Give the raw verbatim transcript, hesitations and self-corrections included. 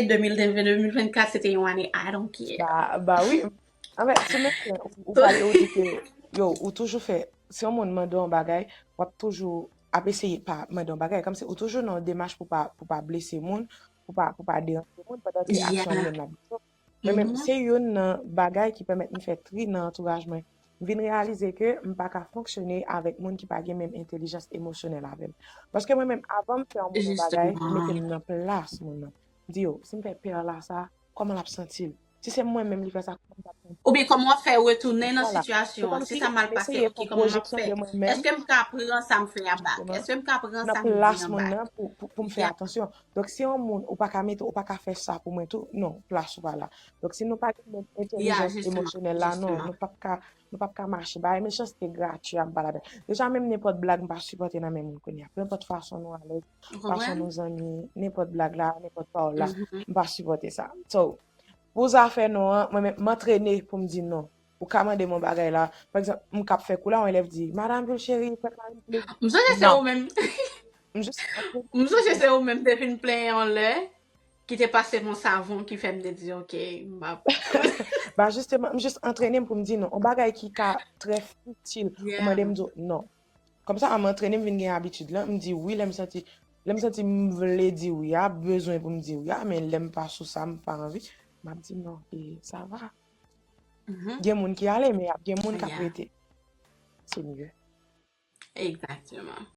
de mil vennde, de mil vennkat se te yon ane I don't care. Ba, ba wi. Anfèt, se menm jan ou, ou pale, ou di ke, yo, ou toujou fè, si yon moun mande yon bagay, w ap toujou ap eseye pa mande yon bagay. Kòmsi ou toujou nan yon demach pou pa, pou pa blese moun, pou pa, pou pa deranje moun, pandan ke aksyon li menm l ap blese w. Men menm, se youn nan bagay ki pèmèt m fè tri nan antouraj mwen. M vin reyalize ke m pa ka fonksyone avèk moun ki pa gen menm entèlijans emosyonèl avè m. Paske mwen menm, avan m fè yon moun yon bagay, m mete m nan plas moun nan. M di yo, si m fè pè la sa, kòman l ap santi l? Si se mwen menm li fè sa, kòman m t ap santi? Oubyen kòman w ap fè retounen nan sitiyasyon an? Si sa mal pase, ok, kòman m ap fè? Èske m ka pran sa m fè a bak? Èske m ka pran sa m di an bak? Pou, pou, pou m fè atansyon. Donk, si yon moun, ou pa ka mete, ou pa ka fè sa pou mwen tou, non, plas ou pa la. Donk, si nou pa gen menm entèlijans emosyonèl la, non, nou p ap ka, nou p ap ka mache. Bagay mechanste gratui a, m pa ladan. Deja, menm nenpòt blag, m pa sipòte nan men moun kounye a. Penenpòt fason nou alèz, fason nou zanmi, nenpòt blag la, nenpòt pawòl la, m pa sipòte sa. So, pou zafè non an, mwen menm, m antrene pou m di non. Ou ka mande m yon bagay la. Pa egzanp, m k ap fè kou la, yon elèv di, Madame Jules chérie, fè mari m plen. M sonje se ou menm. M jis M sonje se ou menm te vin plenyen yon lè, ki te pase m yon savon ki fè m te di, ok, m ap. Ba, jisteman, m jis antrene m pou m di non. Yon bagay ki ka trè fitil, ou mande m di w non. Kòmsa, m antrene m vin gen abitid lan, m di wi lè m santi, lè m santi m vle di wi a, bezwen pou m di wi a, men lè m pa sou sa, m pa anvi, m ap di non, e sa va. Gen moun ki ale, men y ap gen moun k ap rete. Se mye. Egzakteman.